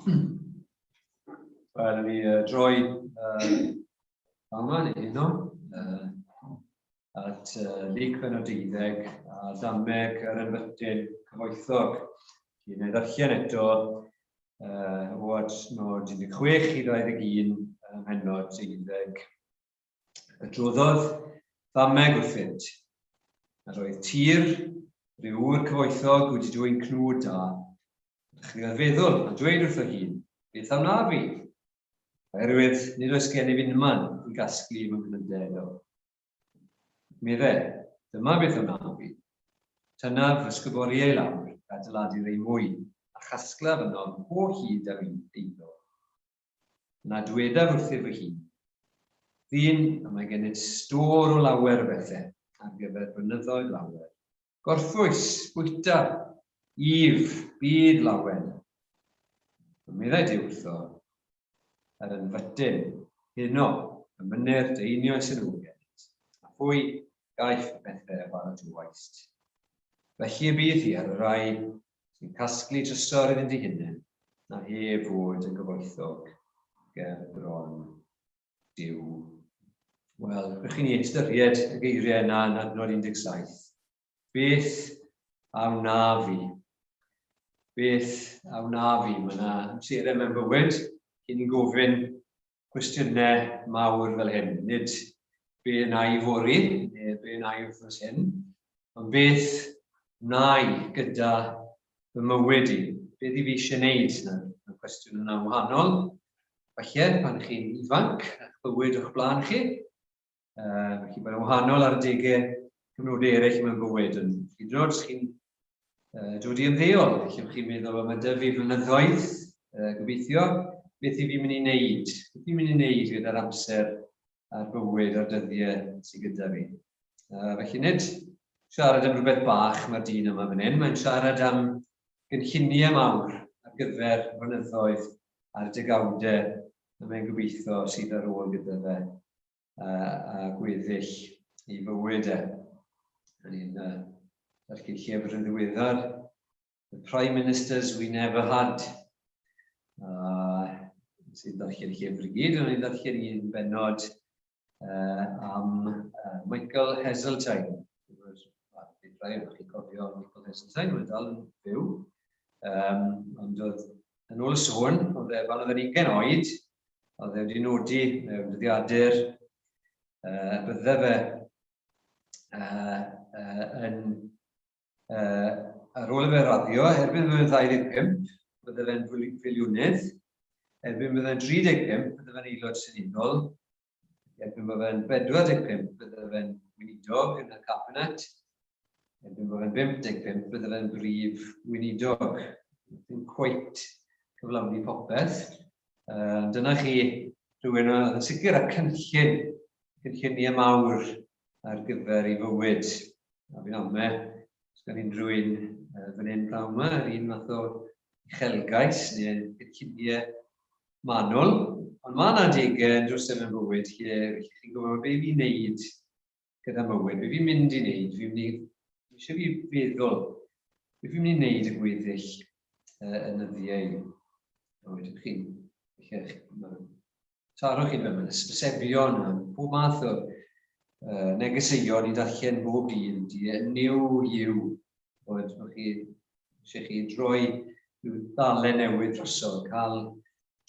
Wel, ni droi yma neu heno at Luc benod 12 a dameg yr ynfytyn cyfoethog. Ni'n ei ddarllen eto o adnod 16 i 21 ym mhennod 12. Adroddodd ddameg wrthynt. Yr oedd tir rhyw ŵr cyfoethog wedi dwyn cnwd da. Dechreuodd feddwl a dweud wrtho hun, beth a wna fi? Oherwydd nid oes gennyf unman i gasglu fy nghnydau iddo. Medde, dyma beth a wna fi. Tynnaf fy sguboriau lawr, adeiladu rei mwy, a chasglaf yno holl hyd a fi eiddo. Yna dwedaf wrthyf fy hun, Ddyn, y mae gennyt stôr o lawer o bethau ar gyfer blynyddoedd lawer. Gorffwys, bwyta, if, byd lawen. Ond meddai Duw wrtho, Yr ynfytyn, heno, y mynir dy einioes yn ôl gennyt, a phwy gaiff y pethau a baratoaist? Felly y bydd hi ar y rhai sy'n casglu trysor iddynt eu hunain, na heb fod yn gyfoethog ger bron Duw. Wel, rydych chi'n ei ystyried y geiriau yna yn adnod 17. Beth a wna fi? Beth a wna fi? Mae yna amserau mewn bywyd lle ni'n gofyn cwestiynau mawr fel hyn. Nid be wna i fory, neu be wna i wythnos hyn, ond beth wna i gyda fy mywyd i? Beth i fi eisiau wneud? Mae'r cwestiwn yna'n wahanol. Falle, pan chi'n ifanc, a'ch bywyd o'ch blaen chi, felly mae'n wahanol ar adegau cyfnodau eraill mewn bywyd. Yn hyd yn oed os chi'n dod i ymddeol, felly chi'n meddwl, wel, mae dy fi flynyddoedd, gobeithio, beth i fi'n mynd i wneud? Beth fi'n mynd i wneud gyda'r amser a'r bywyd a'r dyddiau sydd gyda fi? Felly nid siarad am rhywbeth bach mae'r dyn yma fan hyn, mae'n siarad am gynlluniau mawr ar gyfer flynyddoedd a'r degawdau y mae'n gobeithio sydd ar ôl gyda fe a gweddill ei fywyd e. Yn un darllen llyfr yn ddiweddar, The Prime Ministers We Never Had. A sy'n darllen llyfr i gyd, ond i'n darllen un benod am Michael Heseltine. Bydd rhai ohonoch chi'n cofio Michael Heseltine, mae'n dal yn fyw. Ond oedd, yn ôl y sôn, oedd e, pan oedd e'n 20 oed, oedd e wedi nodi mewn dyddiadur bydde fe yn, ar ôl i fe raddio, erbyn bydde fe'n 25, bydde fe'n filiwnydd, erbyn bydde fe'n 35, bydde fe'n aelod seneddol, erbyn bydde fe'n 45, bydde fe'n weinidog yn y cabinet, erbyn bydde fe'n 55, bydde fe'n brif weinidog. Ddim cweit cyflawni popeth. Dyna chi rhywun oedd yn sicr â cynllun, cynlluniau mawr ar gyfer ei fywyd. A fi'n ame, os gan unrhyw un fan hyn prawn yma, yr un math o uchelgais neu cynlluniau manwl. Ond mae yna adegau yn dros mewn bywyd lle chi'n gwybod beth fi'n neud gyda mywyd, beth fi'n mynd i wneud, fi'n mynd i, eisiau fi feddwl, beth fi'n mynd i wneud y gweddill yn y ddiau i. A wedyn chi'n, taro chi mewn hysbysebion a pob math o negeseuon i darllen bob dydd, di new you, bod chi eisiau chi droi rhyw ddalen newydd drosodd, cael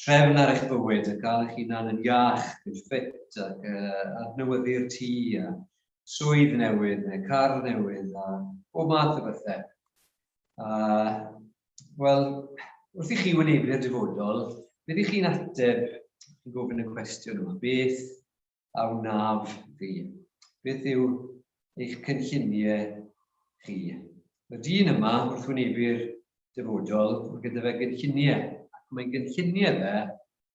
trefn ar eich bywyd a cael eich hunan yn iach, yn ffit ac adnewyddu'r tŷ a swydd newydd neu car newydd a bob math o bethau. A, wel, wrth i chi wynebu'r dyfodol, beth i chi'n ateb, chi'n gofyn y cwestiwn yma, beth a wnaf fi? Beth yw eich cynlluniau chi? Y dyn yma, wrth wynebu'r dyfodol, mae gyda fe gynlluniau, ac mae'n gynlluniau fe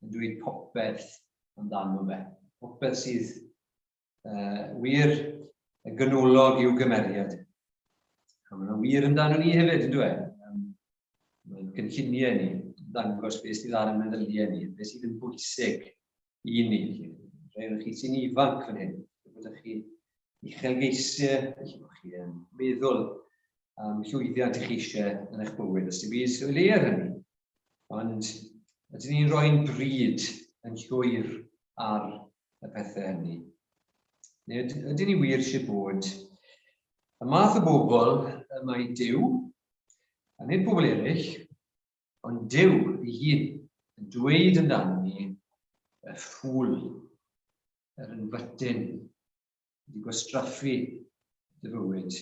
yn dweud popeth amdano fe. Popeth sydd wir yn ganolog i'w gymeriad. A mae'n wir amdano ni hefyd, yn dweud. Mae'n gynlluniau ni, yn dangos beth sydd ar y meddyliau ni, beth sydd yn bwysig i ni. Rhai o'r chi sy'n ifanc fan hyn, bod chi uchelgeisiau, felly bod chi yn meddwl am llwyddiant i chi eisiau yn eich bywyd, os dim byd o'i le ar hynny. Ond Ydyn ni'n rhoi'n bryd yn llwyr ar y pethau hynny? Neu ydyn ni wir eisiau bod y math o bobl y mae Duw, a nid pobl eraill, ond Duw ei hun yn dweud amdano ni y ffŵl, yr ynfytyn, wedi gwastraffu dy fywyd.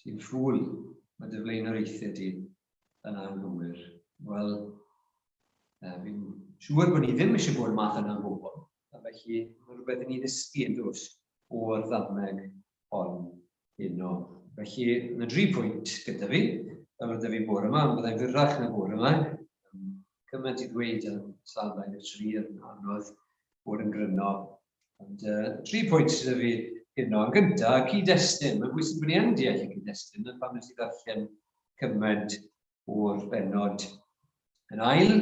Ti'n ffŵl, mae dy flaenoriaethau di yn anghywir. Wel, fi'n siŵr bod ni ddim eisiau bod y math yna o bobl, a felly mae rhywbeth i ni ddysgu yn dod o'r ddameg hon heno. Felly, mae dri pwynt gyda fi, fel oedd fi bore yma, ond byddai'n fyrrach na bore yma. Cymaint i ddweud am Salm 23 yn anodd bod yn gryno. Ond tri pwynt sydd fi heno. Yn gyntaf, cyd-destun. Mae'n bwysig bod ni yn deall y cyd-destun, yn pam nes i ddarllen cymaint o'r bennod. Yn ail,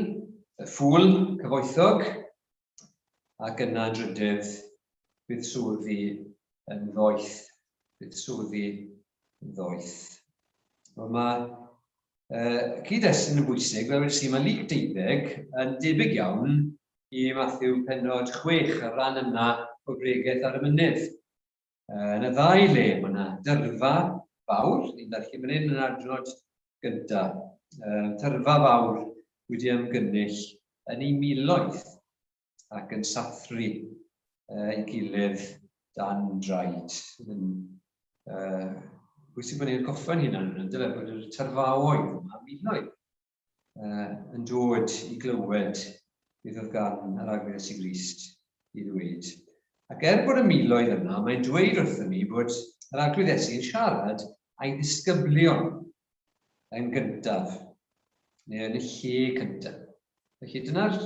y ffŵl cyfoethog, ac yna yn drydydd, buddsoddi yn ddoeth. Buddsoddi yn ddoeth. Wel, mae cyd-destun yn bwysig, fel wedi si, mae Luc 12 yn debyg iawn i Matthew penod 6, y rhan yna o bregaeth ar y mynydd. Yn y ddau le, mae yna dyrfa fawr, ni'n darllen fan hyn yn adnod gyntaf, tyrfa fawr wedi ymgynnull yn ei miloedd ac yn sathru ei gilydd dan draed. Yn bwysig bod ni'n goffa'n hunan yn dyle, bod yr tyrfaoedd yma, miloedd, yn dod i glywed beth oedd gan yr Arglwydd Iesu Grist i ddweud. Ac er bod y miloedd yna, mae'n dweud wrthym ni bod yr Arglwydd Iesu yn siarad a'i ddisgyblion yn gyntaf, neu yn y lle cyntaf. Felly dyna'r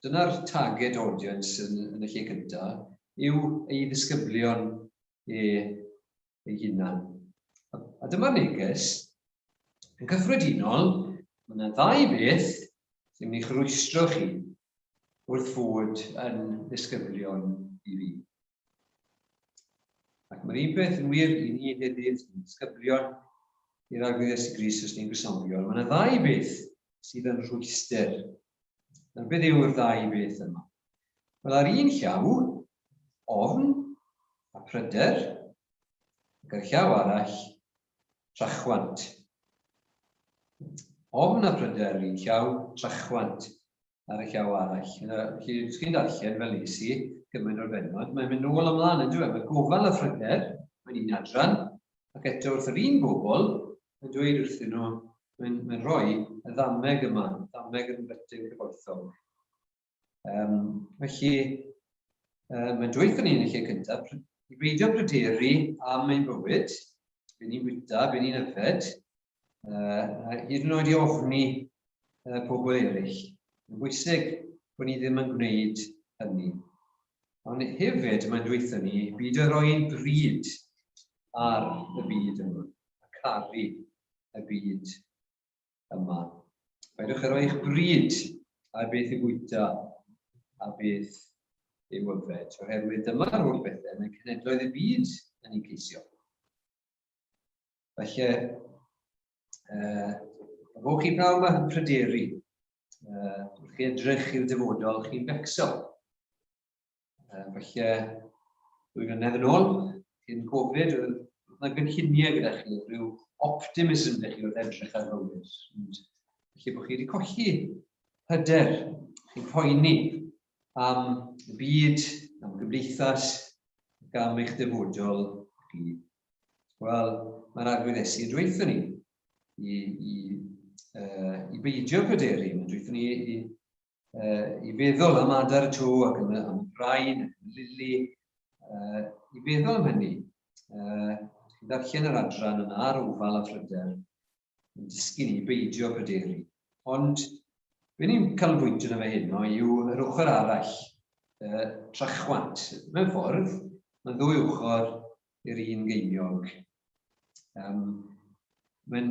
dyna target audience yn y lle cyntaf, yw ei ddisgyblion e ei hunan. A, a dyma'r neges. Yn cyffredinol, mae yna ddau beth sy'n mynd i'ch rwystro chi wrth fod yn ddisgyblion i fi. Ac mae'r un peth yn wir i ni heddiw, sy'n ddisgyblion i'r Arglwydd Iesu Grist os ni'n Gristnogion. Mae yna ddau beth sydd yn rhwystr. Nawr, beth yw'r ddau beth yma? Wel, ar un llaw, ofn a pryder, ac ar y llaw arall, trachwant. Ofn a pryder ar un llaw, trachwant ar y llaw arall. Felly, os chi'n darllen fel nes i, gymaint o'r bennod, mae'n mynd nôl ymlaen yn dweud, mae gofal a phryder, mae'n un adran, ac eto wrth yr un bobl, mae'n dweud wrthyn nhw, mae'n mae rhoi y ddameg yma, ddameg yn fytyn cyfoethog. Felly, mae'n dweud ni yn y lle cyntaf, i beidio pryderu am ein bywyd, be ni'n bwyta, be ni'n yfed, hyd yn oed i ofni pobl eraill. Mae'n bwysig bod ni ddim yn gwneud hynny. Ond hefyd mae'n dweud ni, byd y rhoi ein bryd ar y byd yma, a caru y byd yma. Peidiwch â rhoi eich bryd ar beth i'w bwyta a beth i'w yfed, oherwydd dyma'r holl bethau mae cenhedloedd y byd yn ei ceisio. Felly, bod chi pnawn yma yn pryderu, wrth chi edrych i'r dyfodol, chi'n becso. Falle ddwy flynedd yn ôl, cyn Covid, oedd yna gynlluniau gyda chi, rhyw optimism gyda chi wrth edrych ar fywyd. Ond felly bod chi wedi colli hyder, chi'n poeni am y byd, am gymdeithas, ac am eich dyfodol chi. Wel, mae'r Arglwydd Iesu yn dweud ni i beidio pryderu, mae'n dweud ni i feddwl am adar y to ac am, am y brain, ac am y lili, i feddwl am hynny. Chi'n darllen yr adran yna ar ofal a phryder, yn dysgu ni beidio pryderu. Ond be ni'n canolbwyntio yna fe heno yw yr ochr arall, trachwant. Mewn ffordd, mae'n ddwy ochr i'r un geiniog. Mae'n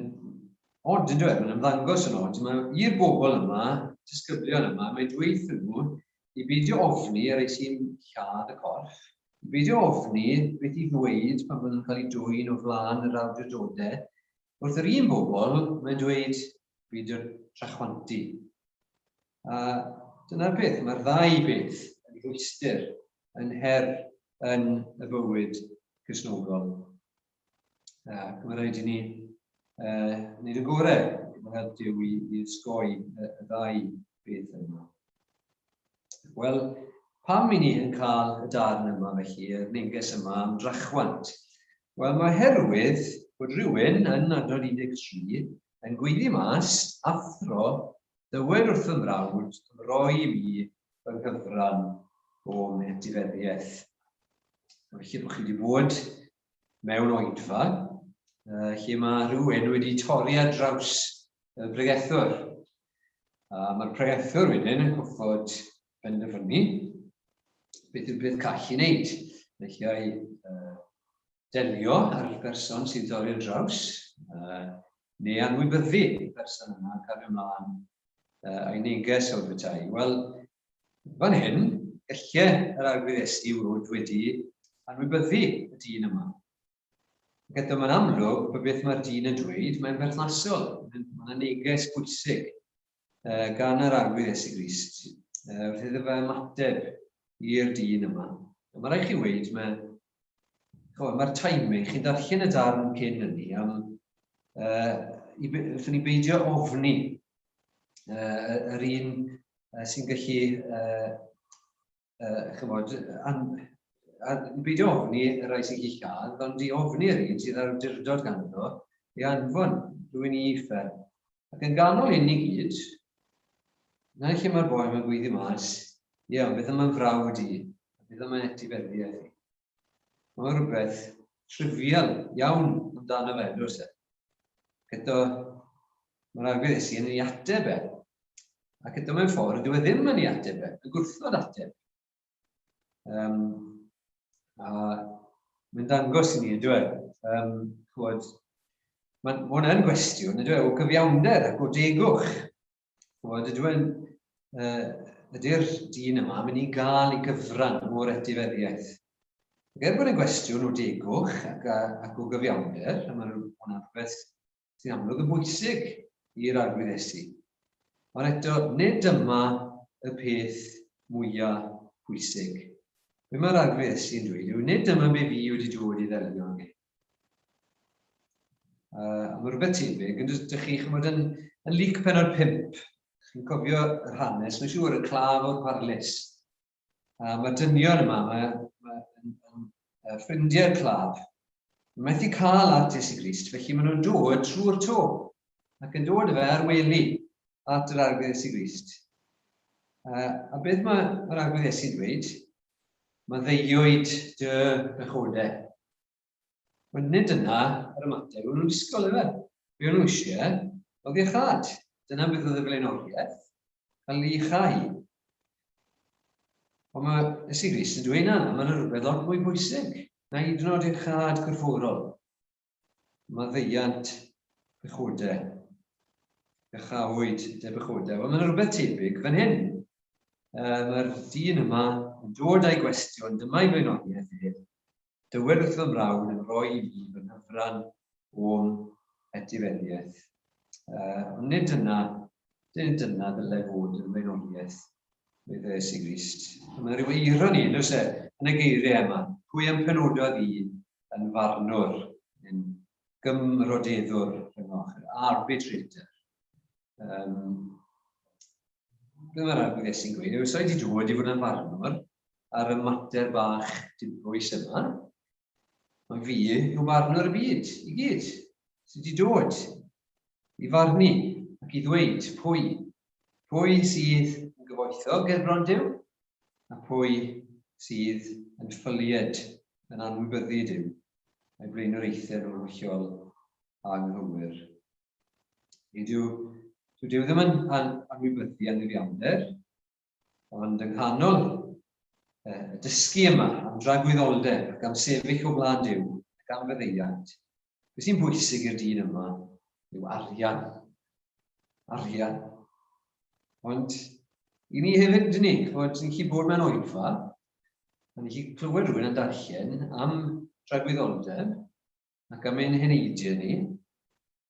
od yn dweud, mae'n ymddangos yn od. Mae i'r bobl yma, disgyblion yma, mae'n dweud nhw i beidio ofni ar ei sy'n lladd y corff, i beidio ofni beth i ddweud pan fydden nhw'n cael eu dwyn o flaen yr awdurdodau. Wrth yr un bobl, mae'n dweud beidio trachwantu. A dyna'r peth, mae'r ddau beth yn rhwystr, yn her yn y bywyd Cristnogol. Ac mae rhaid i ni wneud y gorau gyda help Duw i osgoi y ddau beth yma. Wel, pam i ni yn cael y darn yma felly, yr neges yma am drachwant? Wel, mae oherwydd bod rhywun yn adnod 13 yn gweiddi mas, athro, dywed wrth fy mrawd am roi i mi fy nghyfran o'm hetifeddiaeth. Felly bod chi wedi bod mewn oedfa, lle mae rhywun wedi torri ar draws y pregethwr. A mae'r pregethwr wedyn yn gwybod penderfynu beth yw'r peth call i wneud. Felly ai delio â'r berson sy'n torri ar draws, neu anwybyddu y berson yna a cario ymlaen a'i neges o'r bethau. Wel, Fan hyn, gallai yr Arglwydd Iesu fod wedi anwybyddu y dyn yma. Ac eto mae'n amlwg bod beth mae'r dyn yn dweud, mae'n berthnasol. Mae'n yna neges bwysig gan yr Arglwydd Iesu Grist wrth iddo fe ymateb i'r dyn yma. A mae rhaid chi weud, mae, mae'r timing, chi'n darllen y darn cyn hynny am i, wrthyn ni beidio ofni yr un sy'n gallu, chymod, an, an, beidio ofni y rhai sy'n gallu lladd, ond i ofni yr un sydd ar awdurdod ganddo, i anfon rhywun i uffern. Ac yn ganol hyn i gyd, na lle mae'r boi mae'n gweiddi mas, ie, ond beth am yn frawd i? Beth am yn etifeddiaeth i? Mae rhywbeth trivial iawn amdano fe, does e? Ac eto, mae'r arglwydd Iesu yn ei ateb e. Ac eto mewn ffordd, dyw e ddim yn ei ateb e, yn gwrthod ateb. A mae'n dangos i ni, yndyw e? Chwod, mae hwn yn gwestiwn, yndyw e, o gyfiawnder ac o degwch. Chymod, ydw e'n, ydy'r dyn yma mynd i gael ei gyfran o'r etifeddiaeth? Ac er bod yn gwestiwn o degwch ac o gyfiawnder, a mae'n hwnna'n rhywbeth sy'n amlwg yn bwysig i'r Arglwydd Iesu, ond eto, nid dyma y peth mwyaf pwysig. Be mae'r Arglwydd Iesu'n dweud yw, nid dyma be fi wedi dod i ddelio ag e. A mae rhywbeth tebyg, yn dych chi, chymod, yn Luc penod 5, chi'n cofio yr hanes, mae'n siŵr, y claf o'r parlys. A mae dynion yma, mae yn ffrindiau'r claf. Mae'n methu cael at Iesu Grist, felly maen nhw'n dod trwy'r to ac yn dod fe ar wely at yr Arglwydd Iesu Grist. A beth mae'r Arglwydd Iesu'n dweud? Mae ddeuwyd dy bechodau. Ond nid dyna yr ymateb o'n nhw'n disgwyl, efe. Be o'n nhw eisiau oedd iachâd. Dyna beth oedd y flaenoriaeth, cael ei iachau. Ond mae Iesu Grist yn dweud na, mae yna rhywbeth lot mwy bwysig na hyd yn oed iachâd corfforol. Mae ddeiant pechodau. Iachawyd dy bechodau. Wel, mae yna rhywbeth tebyg fan hyn. Mae'r dyn yma yn dod â'i gwestiwn, dyma'i flaenoriaeth ef. Dywed wrth fy mrawd yn rhoi i mi fy nghyfran o'm etifeddiaeth. Ond nid dyna, nid dyna ddylai fod yn flaenoriaeth, meddai Iesu Grist. Mae rhyw eironi, yn oes e, yn y geiriau yma. Pwy am penododd i yn farnwr, yn gymrodeddwr rhyngoch, yr arbitrator. Be mae'r Arglwydd Iesu'n gweud yw, so i wedi dod i fod yn farnwr ar y mater bach dibwys yma, ond fi yw barnwr y byd i gyd, sydd wedi dod i farnu ac i ddweud pwy sydd yn gyfoethog ger bron Duw a pwy sydd yn ffylied yn anwybyddu Duw a'i blaenoriaethau nhw'n hollol anghywir. Nid yw, dyw Duw ddim yn anwybyddu angyfiawnder, ond yng nghanol y dysgu yma am dragwyddoldeb ac am sefyll o flaen Duw ac am faddeuant, beth sy'n bwysig i'r dyn yma yw arian. Arian. Ond i ni hefyd, dyn ni, chymod, ni'n gallu bod mewn oedfa, a ni'n gallu clywed rhywun yn darllen am dragwyddoldeb, ac am ein heneidiau ni,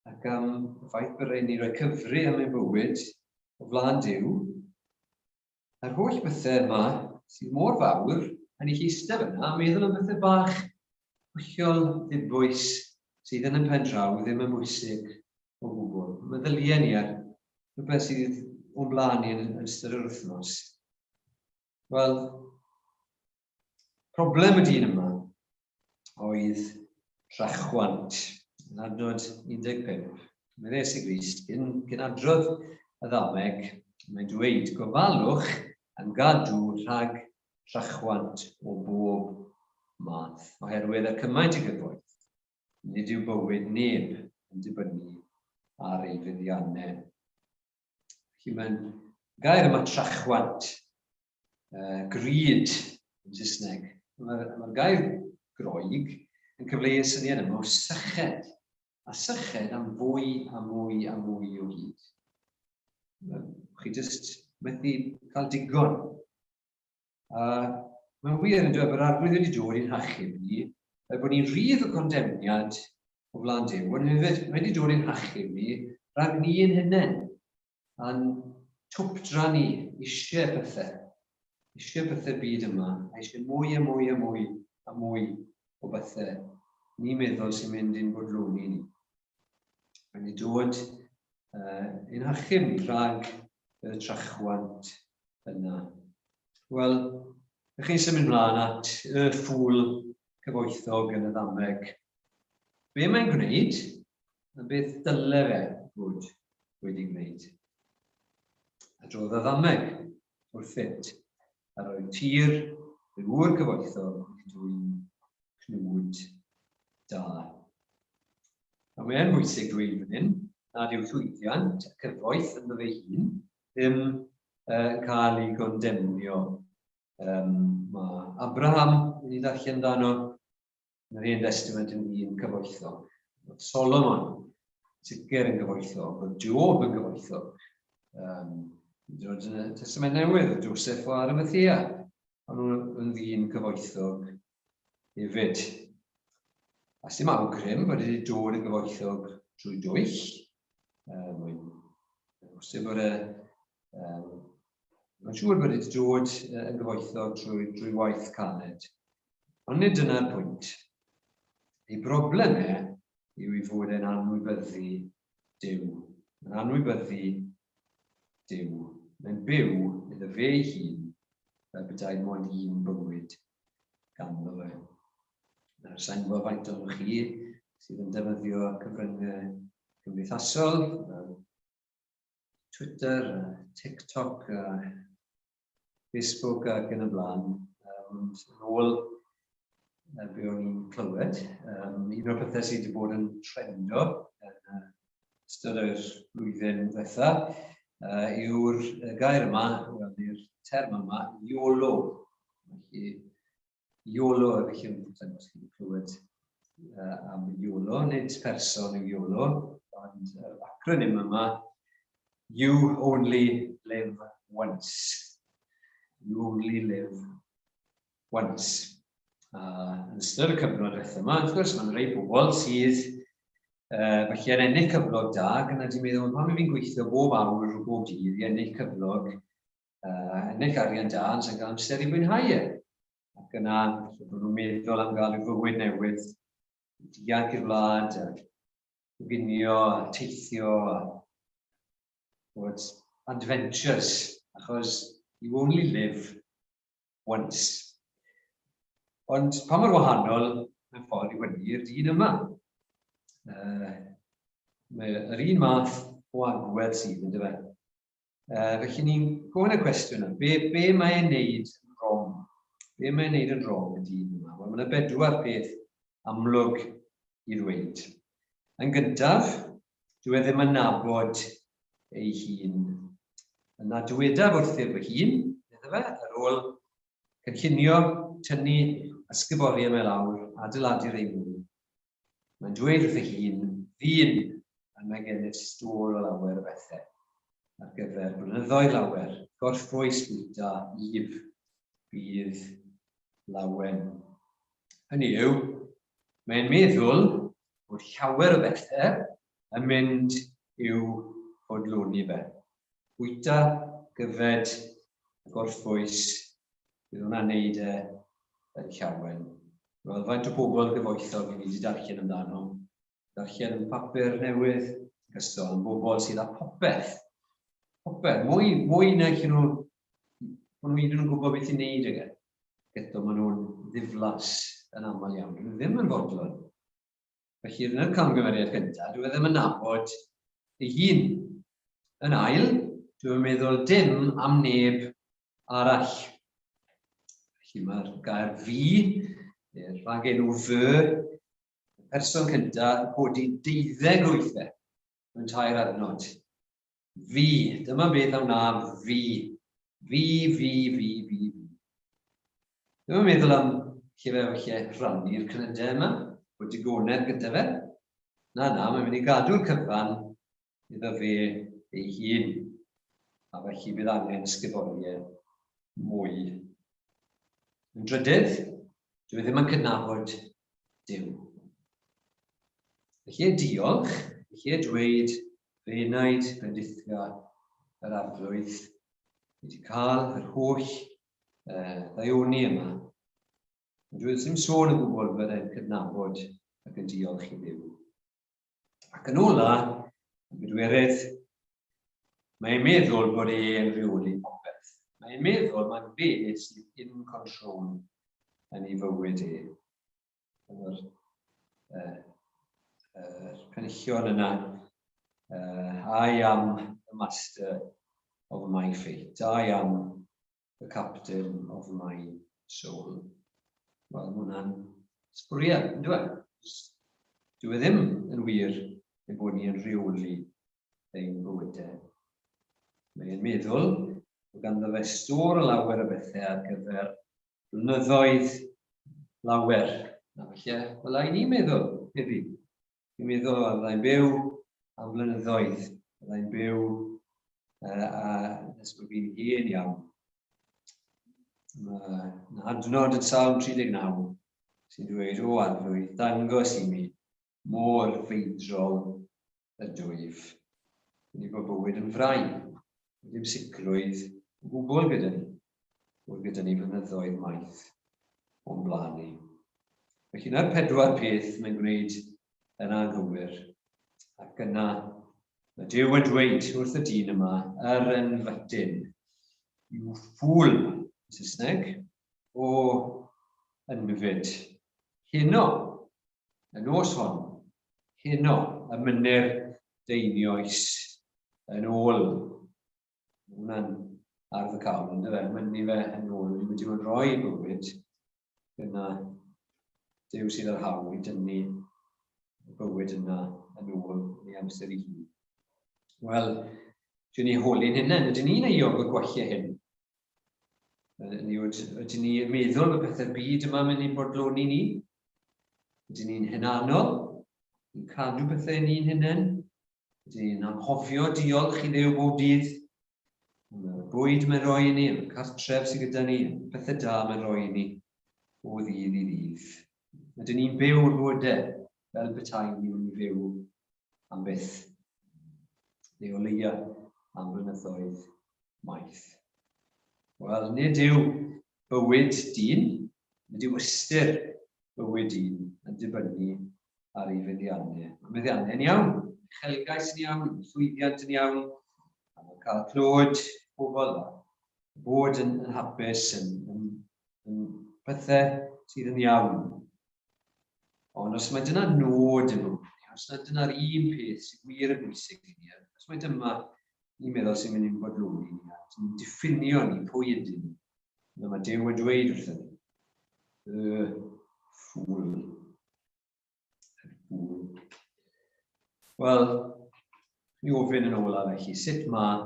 ac am y ffaith bod rhaid ni roi cyfri am ein bywyd o flaen Duw. Yr holl bethau yma sydd mor fawr, a ni chi eistedd fyna a meddwl am bethau bach hollol ddibwys sydd yn y pen draw ddim yn bwysig o gwbl. Meddyliau ni ar rhywbeth sydd o'n blaen ni yn ystod yr wythnos. Wel, problem y dyn yma oedd rhachwant. Yn adnod 15, mae Iesu Grist, cyn, cyn adrodd y ddameg, mae'n dweud, gofalwch am gadw rhag rhachwant o bob math, oherwydd y cymaint y gyfoeth, nid yw bywyd neb yn dibynnu ar ei fuddiannau. Felly mae'n gair yma trachwant, greed yn Saesneg. Mae'r ma gair Groeg yn cyfleu y syniad yma o syched, a syched am fwy a mwy a mwy o hyd. Chi jyst methu cael digon. A mae'n wir yn dweud bod arglwydd wedi dod i'n hachub ni, fel bod ni'n rhydd o condemniad o flaen Duw, ond hefyd mae wedi dod i'n hachub ni rhag ni ein hunain, a'n twpdra ni eisiau pethau, eisiau pethau byd yma, a eisiau mwy a mwy a mwy a mwy o bethau ni'n meddwl sy'n mynd i'n bodloni ni. Mae'n wedi dod i'n hachub ni rhag y trachwant yna. Wel, ych chi'n symud mlaen at y ffŵl cyfoethog yn y ddameg. Be mae'n gwneud, a beth dyle fe fod wedi gwneud? Adrodd y ddameg wrthynt, a roedd tir y gŵr cyfoethog wedi dwyn cnwd da. A mae'n bwysig dweud fan hyn nad yw llwyddiant y cyfoeth ynddo fe hun ddim yn cael ei gondemnio. Um, mae Abraham, i ni ddarllen amdano, yn yr Hen Testament yn un cyfoethog. Oedd Solomon, sicr yn gyfoethog, oedd Job yn gyfoethog. Um, yn y Testament Newydd, Joseph o Arimathea, ond nhw'n ddyn cyfoethog hefyd. A sy'n awgrym bod wedi dod yn gyfoethog trwy dwyll. Mae'n bosib bod e... Um, mae'n siŵr bod wedi dod yn gyfoethog trwy, trwy waith caled. Ond nid dyna'r pwynt. Ei broblem e yw ei fod e'n anwybyddu Duw. Mae'n anwybyddu Duw. Mae'n byw iddo fe ei hun fel petai mond un bywyd ganddo fe. Nawr, sa'n gwybod faint ohonoch chi sydd yn defnyddio cyfryngau cymdeithasol, fel Twitter, TikTok, a Facebook ac yn y blaen. Ond yn ôl be o'n i'n clywed, um, un o'r pethau sydd wedi bod yn trendo yn ystod yr flwyddyn ddiwetha yw'r gair yma, wel, neu'r term yma, YOLO. Felly, YOLO, felly, os chi wedi clywed am YOLO, nid person yw YOLO, ond yr acronym yma, You Only Live Once. You Only Live Once. A yn ystod y cyfnod diwetha yma, wrth gwrs, mae'n rhai pobl sydd felly yn ennill cyflog da, ac yna ti'n meddwl, pam i fi'n gweithio bob awr o bob dydd i ennill cyflog, ennill arian da, ond sy'n cael amser i fwynhau e. Ac yna, felly bod nhw'n meddwl am gael rhyw fywyd newydd, dianc i'r wlad, a coginio, a teithio, a bod adventures, achos you only live once. Ond pa mor wahanol mewn ffordd i wynnu i'r dyn yma? Mae yr un math o agwedd sydd yn dyfe. Felly ni'n gofyn y cwestiwn yma, be, be mae'n neud yn wrong? Be mae'n neud yn wrong y dyn yma? Wel, mae yna bedwar peth amlwg i ddweud. Yn gyntaf, dyw e ddim yn nabod ei hun. Yna dywedaf wrthyf fy hun, iddo fe, ar ôl cynllunio, tynnu ysguboriau mae lawr, adeiladu rei mwy. Mae'n dweud wrth ei hun, ddyn, a mae gennyf stôr o lawer o bethau ar gyfer blynyddoedd lawer, gorffwys, bwyta, if, bydd lawen. Hynny yw, mae'n meddwl bod llawer o bethau yn mynd i'w fodloni fe. Bwyta, gyfed, A gorffwys, bydd hwnna'n neud e yn llawen. Wel, faint o bobl gyfoethog i ni wedi darllen amdano? Darllen yn papur newydd, gyson, yn bobl sydd â popeth. Popeth, mwy, mwy na lle nhw, maen nhw hyd yn gwybod beth i wneud ag e. Eto, maen nhw'n ddiflas yn aml iawn. Dyn nhw ddim yn fodlon. Felly, yn y camgymeriad gyntaf, dwi e ddim yn nabod ei hun. Yn ail, dwi'n meddwl dim am neb arall. Felly mae'r gair fi, neu'r rhagenw fy, y person cyntaf, codi deuddeg o weithiau mewn tair adnod. Fi, dyma beth a wna fi. Fi, fi, fi, fi, fi. Ddim yn meddwl am lle fe falle rhannu'r cnydau yma, bod digonedd gyda fe. Na, na, mae'n mynd i gadw'r cyfan iddo fe ei hun. A felly bydd angen ysguboriau mwy. Yn drydydd, dwi ddim yn cydnabod Duw. Felly diolch, felly dweud fy enaid bendithia yr arglwydd, wedi cael yr holl ddaioni yma. Ond dwi ddim sôn o gwbl fod e'n cydnabod ac yn diolch i Dduw. Ac yn ola, yn bedwerydd, mae'n meddwl bod e'n rheoli popeth. Mae'n meddwl mae'n fe sydd in control yn ei fywyd e. Yr penillion yna, I am the master of my fate. I am the captain of my soul. Wel, mae hwnna'n sbwriel, yn dweud? Dyw e ddim yn wir ein bod ni yn rheoli ein bywydau. Mae'n meddwl bod ganddo fe stôr o lawer o bethau ar gyfer blynyddoedd lawer. Na felly, wel, i ni'n meddwl hefyd. Fi'n meddwl, a fyddai'n byw am flynyddoedd. Fyddai'n byw a nes bod fi'n hen iawn. Mae yna adnod yn Salm 39 sy'n dweud, o arglwydd, dangos i mi mor feidrol ydwyf. Wedi bod bywyd yn frau. Ddim sicrwydd o gwbl gyda ni. Bod gyda ni flynyddoedd maith o'n blaen ni. Felly yna'r pedwar peth mae'n gwneud yn anghywir. Ac yna mae Duw yn dweud wrth y dyn yma, yr ynfydyn, you fool, yn Saesneg, o ynfyd. Heno, y nos hon, heno, y mynir deinioes yn ôl. Mae hwnna'n ardd y cawl, ynddo fe? Mynnu fe yn ôl, wedi mynd i'n rhoi bywyd yna Duw sydd â'r hawl i dynnu y bywyd yna yn ôl yn ei amser ei hun. Wel, dwi'n ei holi'n hunain, ydyn ni'n euog o'r gwallau hyn? Ydyn ni'n meddwl bod pethau'r byd yma'n mynd i'n bodloni ni? Ydyn ni'n hunanol? Yn cadw pethau ni'n hunain? Ydyn ni'n anghofio diolch i Dduw bob dydd? Am y bwyd mae'n rhoi i ni, am y cartref sydd gyda ni, am y pethau da mae'n rhoi i ni o ddydd i ddydd. Ydyn ni'n byw'r bywydau fel petai ni'n mynd i fyw am byth, neu o leia am flynyddoedd maith. Wel, nid yw bywyd dyn, nid yw ystyr bywyd dyn yn dibynnu ar ei feddiannau. Mae meddiannau yn iawn, uchelgais yn iawn, llwyddiant yn iawn, a mae'n cael clod pobl, bod yn, yn hapus, yn, yn, yn pethau sydd yn iawn. Ond os mae dyna nod yn bywyd ni, os mae dyna'r un peth sydd wir yn bwysig i ni, os mae dyma ni'n meddwl sy'n mynd i'n bodloni ni, a sy'n diffinio ni pwy ydyn ni, yna mae Duw yn dweud wrthyn ni, y ffŵl. Y ffŵl. Wel, mi ofyn yn ola felly, sut mae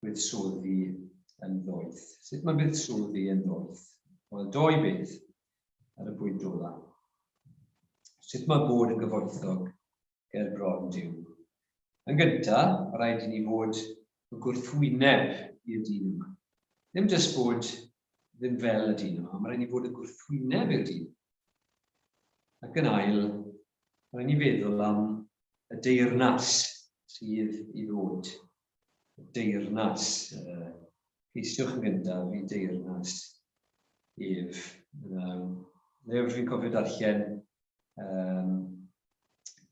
buddsoddi yn ddoeth? Sut mae buddsoddi yn ddoeth? Wel, doi beth ar y pwynt ola. Sut mae bod yn gyfoethog ger bron Duw? Yn gyntaf, mae rhaid i ni fod y gwrthwyneb i'r dyn yma. Ddim jyst bod ddim fel y dyn yma, mae rhaid i ni fod y gwrthwyneb i'r dyn. Ac yn ail, mae rhaid ni feddwl am y deyrnas sydd i ddod. Y deyrnas. Ceisiwch yn gyntaf i deyrnas ef. Lyfr fi'n cofio darllen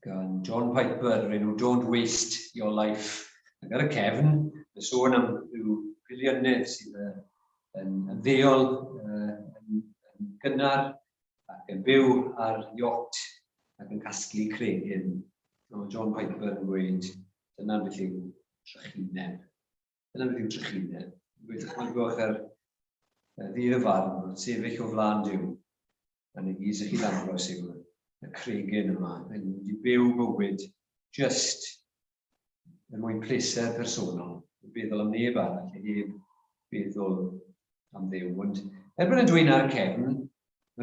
gan John Piper, yr enw Don't Waste Your Life. Ac ar y cefn, mae sôn am rhyw filiynedd sydd yn ymddeol yn gynnar ac yn byw ar yacht ac yn casglu cregyn. Mae John Piper yn gweud, dyna beth yw trychineb. Dyna beth yw trychineb. Gweud, dychmygwch ar ddydd y farn, sefyll o flaen Duw, a na gyd sy'ch chi ddangos yw y cregyn yma. Yn mynd i byw bywyd just er mwyn pleser personol, yn feddwl am neb arall, a heb feddwl am Dduw. Ond er bod yn dweud ar y cefn,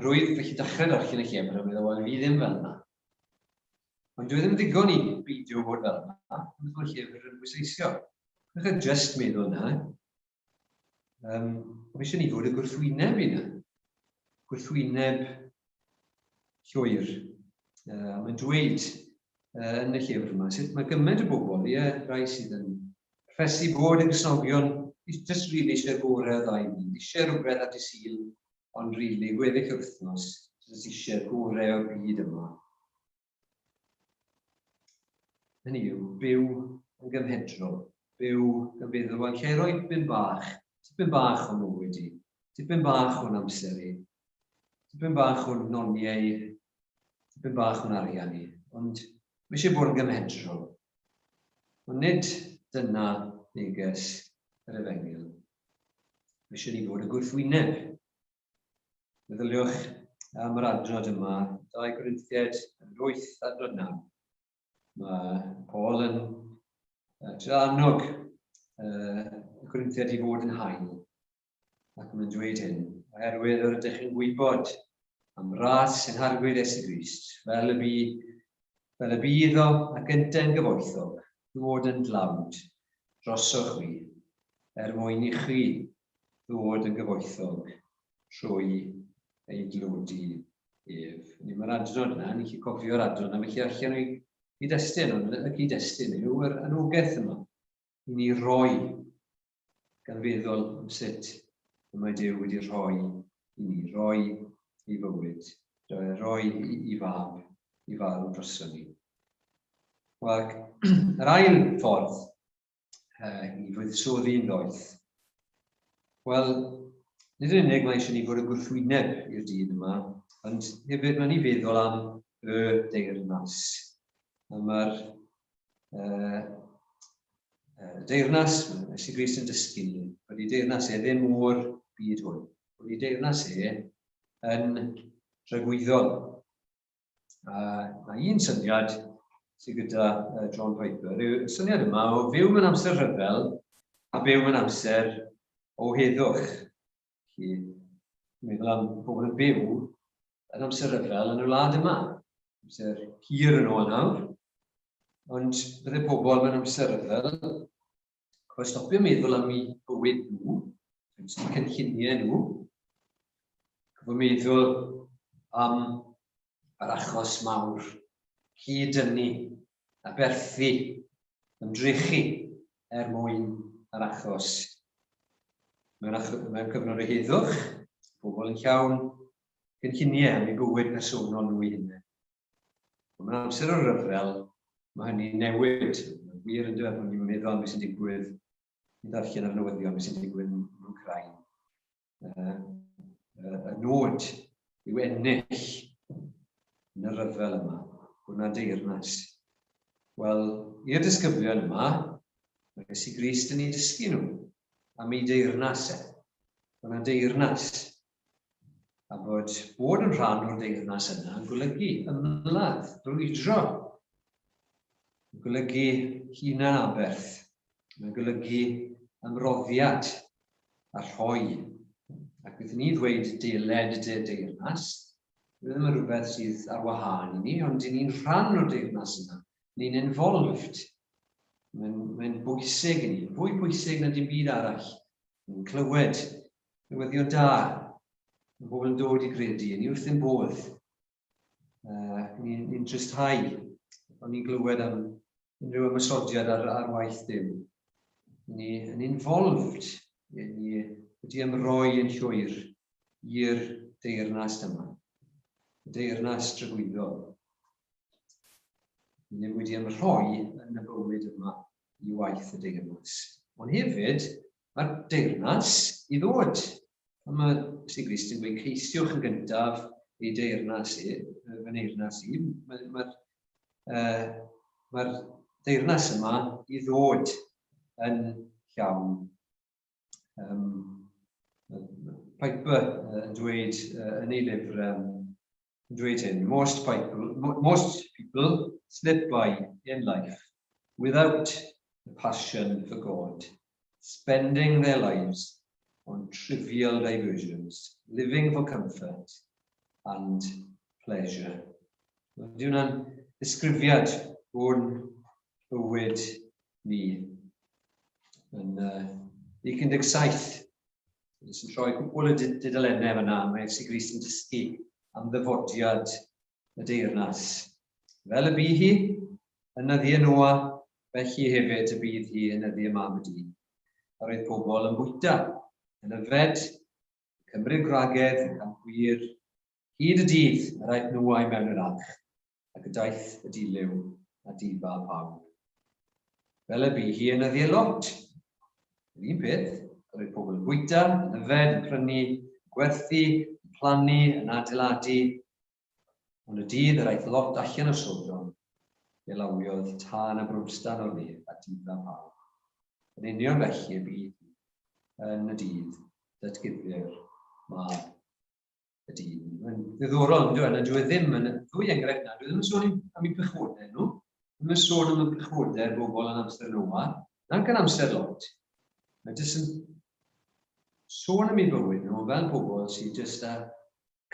rwyf felly dechrau darllen y llyfr a meddwl, wel, fi ddim fel yna. Ond dwi e ddim yn ddigon i beidio bod fel yna, ond mae'r llyfr yn bwysleisio. Rwy'n just meddwl yna, mae eisiau ni fod y gwrthwyneb i yna. Gwrthwyneb llwyr. Mae'n dweud yn y llyfr yma sut mae gymaint o bobl, ie, rai sydd yn proffesu bod yn Gristnogion, just really eisiau'r gorau o ddau byd, eisiau rhywbeth ar dy Sul, ond really gweddill yr wythnos, jyst eisiau'r gorau o'r byd yma. Hynny yw, byw yn gymhedrol, byw gan feddwl, wel, lle roi tipyn bach, tipyn bach o'n mywyd i, tipyn bach o'n amser i, tipyn bach o'n noniau i, tipyn bach o'n arian i, ond mae eisiau bod yn gymhedrol. Ond nid dyna neges yr efengyl. Mae eisiau ni fod y gwrthwyneb. Meddyliwch am yr adnod yma, 2 Corinthiaid yn 8 adnod 9. Mae Paul yn trio annog y Corinthiaid i fod yn hael. Ac mae'n dweud hyn, oherwydd yr ydych chi'n gwybod am ras sy'n harglwydd Iesu Grist, fel y bu, fel y bu iddo ac yntau'n gyfoethog, ddod yn dlawd drosoch chwi, er mwyn i chwi ddod yn gyfoethog trwy ei dlodi ef. Ni mae'r adnod yna, ni'n gallu cofio'r adnod yna, felly allan o'i gyd-destun, ond y cyd-destun yw yr anogaeth yma, i ni roi gan feddwl am sut y mae Duw wedi rhoi i ni, roi i fywyd, roi i fab, i farw droson ni. Ac yr ail ffordd i fuddsoddi'n ddoeth? Wel, nid yn unig mae eisiau ni fod y gwrthwyneb i'r dyn yma, ond hefyd mae'n ni feddwl am y deyrnas. A mae'r deyrnas, mae Iesu Grist yn dysgu ni, bod ei deyrnas e ddim o'r byd hwn, bod ei deyrnas e yn dragwyddol. A mae un syniad sydd gyda John Piper yw y syniad yma o fyw mewn amser rhyfel a byw mewn amser o heddwch. Felly, meddwl am bobl yn byw yn amser rhyfel yn y wlad yma. Amser hir yn ôl nawr. Ond bydde pobl mewn amser rhyfel Cofio stopio meddwl am eu bywyd nhw, eu cynlluniau nhw. Cofio meddwl am yr achos mawr, cyd-dynnu, aberthu, ymdrechu er mwyn yr achos. Mewn, ach mewn cyfnod o heddwch, pobl yn llawn cynlluniau am eu bywyd personol nhw eu hunain. Ond mewn amser o ryfel, mae hynny'n newid. Mae'n wir yn dweud bod ni'n meddwl am beth sy'n digwydd, ni'n darllen ar newyddion beth sy'n digwydd yn Wcrain. Y nod yw ennill yn y rhyfel yma, bod yna deyrnas. Wel, i'r disgyblion yma, mae Iesu Grist yn ei dysgu nhw am ei deyrnas e. Bod yna deyrnas A bod bod yn rhan o'r deyrnas yna yn golygu ymladd, brwydro, yn golygu hunan aberth, mae'n golygu ymroddiad a rhoi. Ac wrth i ni ddweud deled dy deyrnas, dyw e ddim yn rhywbeth sydd ar wahân i ni, ond i ni'n rhan o'r deyrnas yna. Ni'n involved. Mae'n mae bwysig i ni, fwy bwysig na dim byd arall. Ni'n clywed Newyddion da. Mae bobl yn dod i gredu, ni wrth ein bodd. Ni'n ni tristhau. O'n ni'n glywed am unrhyw ymosodiad ar waith Duw. Ni yn involved. Ie, ni wedi ymroi yn llwyr i'r deyrnas yma. Y deyrnas dragwyddol. Ni wedi ymrhoi yn y bywyd yma i waith y deyrnas. Ond hefyd, mae'r deyrnas i ddod. Pan mae Iesu Grist yn gweud ceisiwch yn gyntaf ei deyrnas i, fy neyrnas i, mae'r mae, uh, mae deyrnas yma i ddod yn llawn. Um, Piper yn dweud uh, yn ei lyfr, um, yn dweud hyn, most people, most people slip by in life without the passion for God, spending their lives on trivial diversions, living for comfort and pleasure. Ydy hwnna'n ddisgrifiad o'n bywyd ni? Yn uh, 17, jyst yn troi cwpl o dudalennau fyna, mae Iesu Grist yn dysgu am ddyfodiad y deyrnas. Fel y bu hi yn nyddiau Noa, felly hefyd y bydd hi yn nyddiau Mab y Dyn. Yr oedd pobl yn bwyta, yn yfed, yn cymryd gwragedd, yn cael gwir, hyd y dydd yr aeth Noa i mewn i'r arch, ac y daeth y dilyw a difa pawb. Fel y bu hi yn nyddiau Lot. Yr un peth, yr oedd pobl yn bwyta, yn yfed, yn prynu, yn gwerthu, yn plannu, yn adeiladu. Ond y dydd yr aeth Lot allan o Sodom, fe lawiodd tân a brwmstan o'r nef a difa pawb. Yn union felly y bydd yn y dydd datguddir mab y dyn. Mae'n ddiddorol, yn dweud, dyw e ddim yn ddwy enghraifft na, dwi ddim yn sôn am eu pechodau nhw, ddim yn sôn am y pechodau'r bobl yn amser Noa, nac yn amser Lot. Mae jyst yn sôn am eu bywyd nhw fel pobl sydd jyst â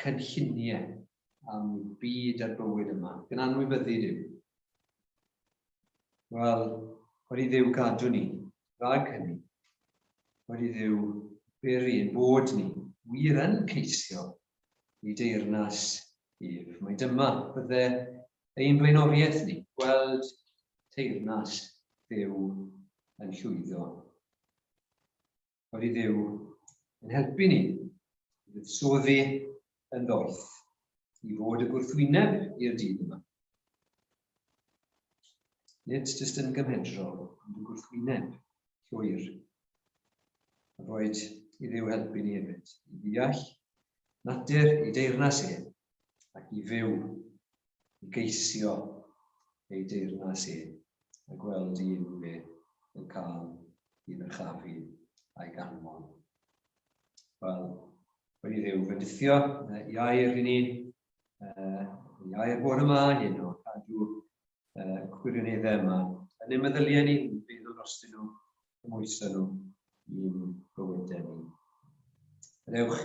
cynlluniau am byd a'r bywyd yma, gan anwybyddu Duw. Wel, wedi Dduw gadw ni rhag hynny. Wedi Dduw beri ein bod ni wir yn ceisio i deyrnas ef. Mae dyma bydde ein blaenoriaeth ni, gweld teyrnas Dduw yn llwyddo. Wedi Dduw yn helpu ni i fuddsoddi yn ddoeth i fod y gwrthwyneb i'r dydd yma. Nid jyst yn gymhedrol, ond y gwrthwyneb llwyr. A boed i Dduw helpu ni hefyd, i ddeall natur ei deyrnas e, ac i fyw, i geisio ei deyrnas e, a gweld ei enw e yn cael ei ddyrchafu a'i ganmol. Wel, wedi Dduw fendithio i air i ni, i air bore yma, hyn o cadw gwirioneddau yma yn ein meddyliau ni, yn feddwl drostyn nhw, cymhwyso nhw i'n bywydau ni. Gadewch